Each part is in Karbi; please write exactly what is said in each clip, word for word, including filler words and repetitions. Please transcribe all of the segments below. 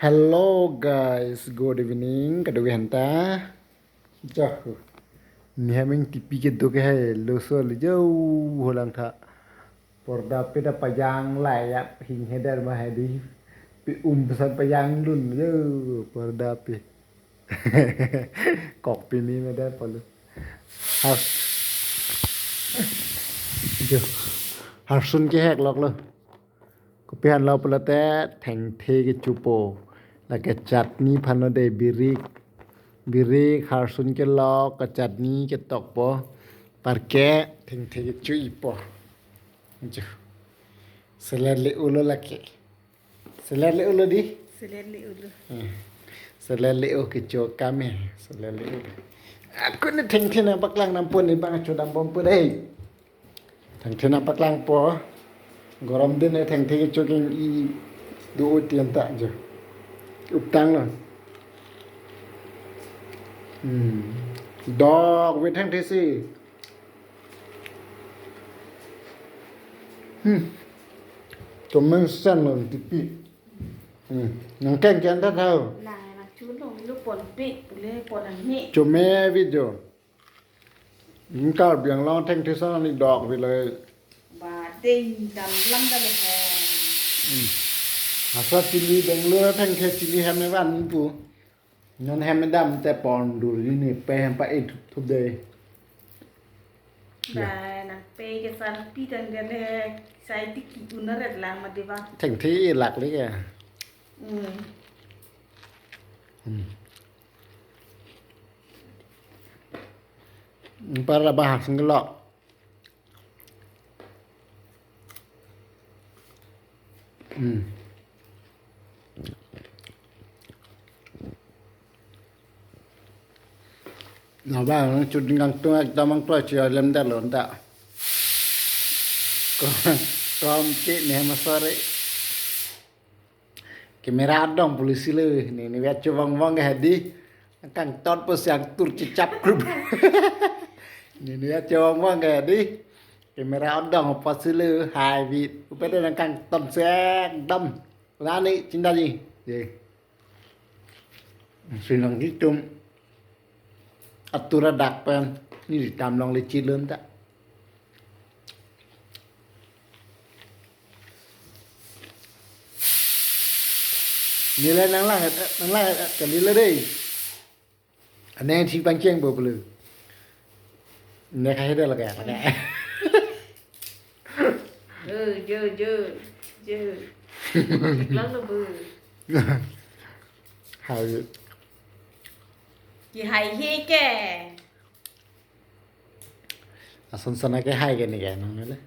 Hello guys, good evening. Kadokave aphan ta. Jahu. Ni hem ingtipi kedo ke hai lo so le jo ho langtha. Porda pe ta pajang lai ya hing hether ma hedi. Pe um pesan pajang dun jo porda pe. Kok pini me der polo. Har. Jo. Harsun kehek lok lo. Kopi aphan lo pulote thengthe kechopo. Lake chutney aphan lo de, birik. Birik harsun kelok, ke chutney ketokpo. Parke thengthe kecho-ipo. Ju. Selet le-o lo lake. Selet le-o lo di. Selet le-o lo. Hmm. Selet le-o kecho kami. Selet le-o lo. Ako ne thengthe nangpaklang nangpo ne bang chodambompo dei. Thengthe nangpaklangpo. Gorom din ne thengthe kecho ke-i do tiang ta jo. Uptang lo. Hmm. Dok ve thengthe si. Hmm. Tomen sen lo tipi. Hmm. Nangkeng kian ta tau. Nang nang chun long lo pon pe, pule pon ang ni. Chome video. Ingkar biang long thengthe sa ni dok vile. Ba ding dam lam dam he. Hmm. Asa chili Bangalore thengthe chili hem ne van pu. Non hem dam te pon dur ni pe hem pa e thup thup de. Ba nang pe ke sarpi dang dele sai ti ki unaret lang ma deba. Thengthe lak le ke. Hmm. Hmm. Para bahas ngelok. Hmm. Nabang chut ngang tung ek damang tua chia lem da lon da. Kom ke ne ma sore. Camera adong polisi le, ne ne via chuvang vang ke hedi. Kangton po siang tur chechap grup. Ne ne via chuvang vang ke hedi. Camera adong po si le hai vit. Upete nang kangton siang dam. Lani chinda ji. Ye. Sinang kitum. Atura dak pen. Ni di tam long le chilun ta. Nila nang lang, nang lang, kali le dei. Ane si pangcheng bo pelu. Ne khai da laka, laka. Jo, jo, jo, jo. Lang lo bu. Hai. Ki hai he ke. Ason sana ke hai ke ni ke nang le.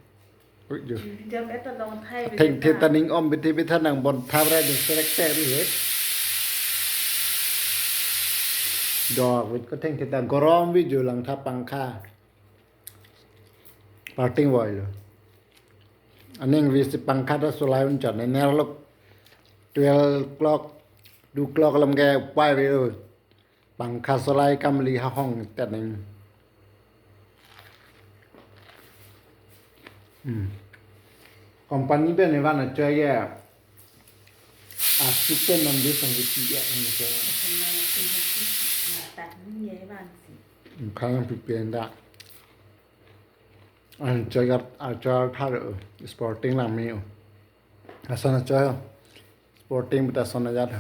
Ui jo. Jam eta long thai. Thengthe ta ning om bithe bitha nang bon thap ra de serek te ri he. Dok vit ko thengthe ta gorom vi jo langtha pangkha. Parting voi lo. Aning vi si pangkha ta solai un chan ne nerlok twelve o'clock, two o'clock lam ke pai ve lo. Pangkha solai kamli ha hong ta ning. Hmm. Company pen ne van achoi ya. Asuk pen non de song ke ti ya ne ke. Khang pi pen da. An choi ya, achoi thar, Sporting lang me. Ason achoi. Sporting beta ason ajat.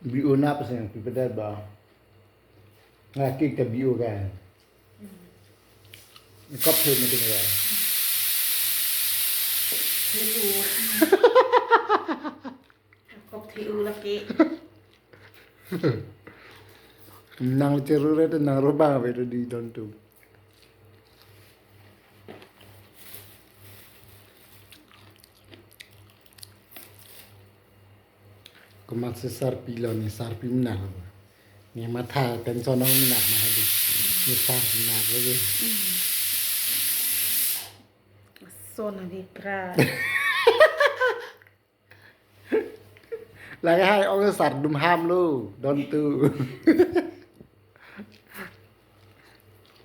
Biu na pasang pi pada ba. Laki ke biu kan. Kop he mati ya. Kop the u laki. Nang cheru re te nang ro bang ave di don tu. Komat si sarpi lo ni sarpi menar. Ni matha tension ong menar ma hadi. Ni sar menar lagi. Sona vipra. Lagi hai ong sar dum ham lo, don tu.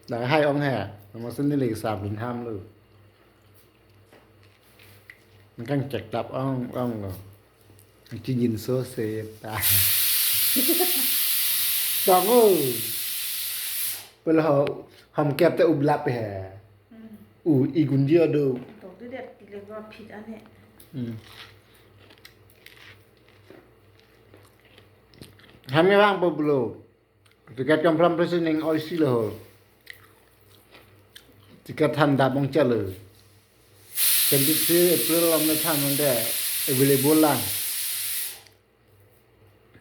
Lagi hai ong he, nama sendiri lagi sar dum ham lo. Nangkangchek tap ong ong lo. Chinjinso seta. Tong o. Pelo ho, hom kep te ublap he. Hmm. U igunji ado. Tok de det kile gua phit ane. Hmm. Hami bang po blo. Ticket confirm presi ning oisi lo ho. Ticket than dap ong chalo. Twenty three April lo me than ong de available lang.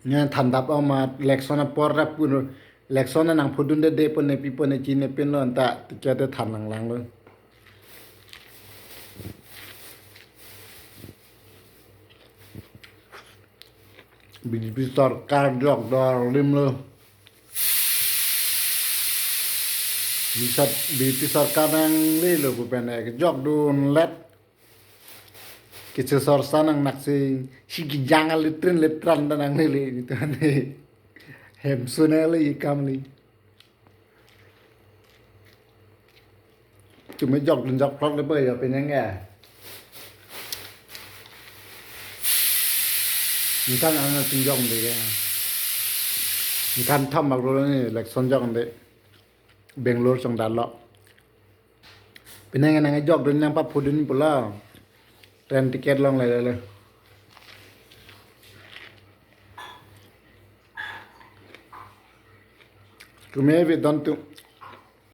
Ne than dap ong ma election apor ra pun election nang phudun de de pon ne pi pon ne chine pin lo anta ticket de than lang lang lo. B J P sorkar jok dor lim lo. Bisa B J P sorkar nanglelo pu pen ek jok dun let. Kichu sorsa nang naksi si kijang a letrin letran ta nanglele ni tu ni. Hem suna le ikam li. Chumi jok dun jok plot le boy ya penyang ya. Ningkan ang chunjong de ya. Ningkan thom bak lo ni election jok de. Bangalore chong dalo. Penyang nang jok dun nang paphudun pulo. Train ticket long le le. Chumi we don tu.